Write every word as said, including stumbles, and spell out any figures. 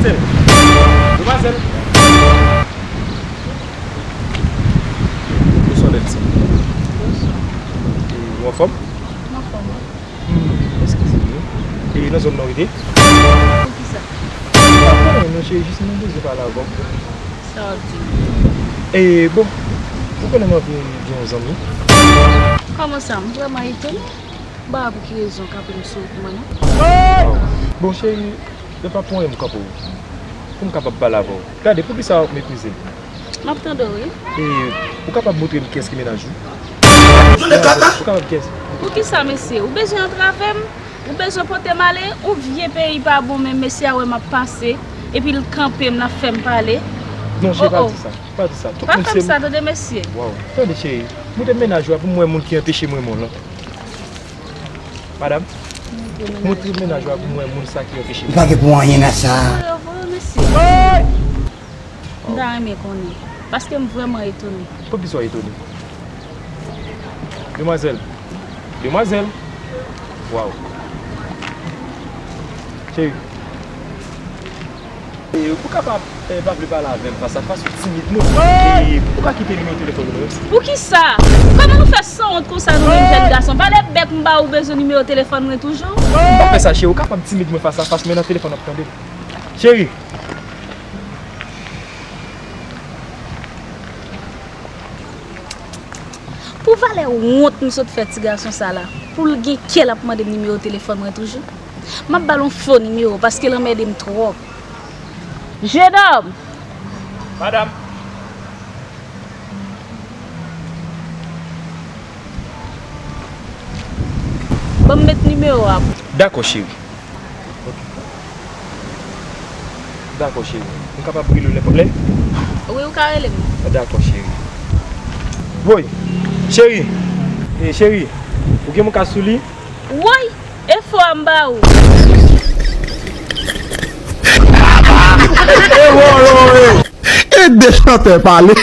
Demwazèl. Demwazèl. Bonswa, bèl ti. Bonswa. E, ou anfòm? M anfòm, wi. Hmm, eskize m, wi. E nan zòn nan w rete? Poukisa? M pa konnen non, cheri, jis mwen bezwen pale avè w. Sa w ap di m? E, bon, ou konnen m anvi gen yon zanmi. Kòman sa? M vrèman etone. M pa wè pou ki rezon w kanpe m sou wout mwen, non. Bon, cheri, e pa pou anyen m kanpe w. Pou m kapab pale avè w. Gade, poukisa w ap meprize m? M ap tande w, wi. E, ou kapab montre m kiyès ki mennaj ou? Ou kapab kiyès? Poukisa, mesye? Ou bezwen antrave m? Ou bezwen pote m ale? Yon vye peyi pa bon, men mesye a wè m ap pase, epi l kanpe m, l ap fè m pale. Non, cheri, pa di sa. Pa di sa. Tout moun se... Pa fè m sa, tande, mesye. Waw. Tande, cheri. Montre m mennaj ou a pou m wè moun ki anpeche m renmen w lan. Madam, montre mennaj ou a pou m wè moun sa ki anpeche m. Li pa gen pou anyen nan sa. Voye, voye, mesye. M ta renmen konnen. Paske m vrèman etone. Poukisa w etone? Demwazèl. Demwazèl. Waw. Cheri. E, ou kapab, e, pa vle pale avè m fas a fas, ou timid, non? E, ou ka kite nimewo telefòn ou, non? Poukisa? Kòman nou fè sanwont konsa, nou menm jèn gason? Pale bèk m ba ou bezwen nimewo telefòn mwen toujou? M pa fè sa, cheri. Ou kapab timid mwen fas a fas, men nan telefòn w ap tande m. Cheri. Pou valè wont m sot fè ti gason sa la, pou l gen kè l ap mande m nimewo telefòn mwen toujou. M ap ba l yon fo nimewo paske l anmède m twòp. Jenòm! Madam. Ban m met nimewo a pou. Dakò, cheri. Ok. Dakò, cheri. M kapab rele w nenpòt lè? Wi, ou ka rele m. Dakò, cheri. Woy, cheri. E, cheri, ou gen mouka sou li? Woy, e fo a m ba ou. E de chantè pale.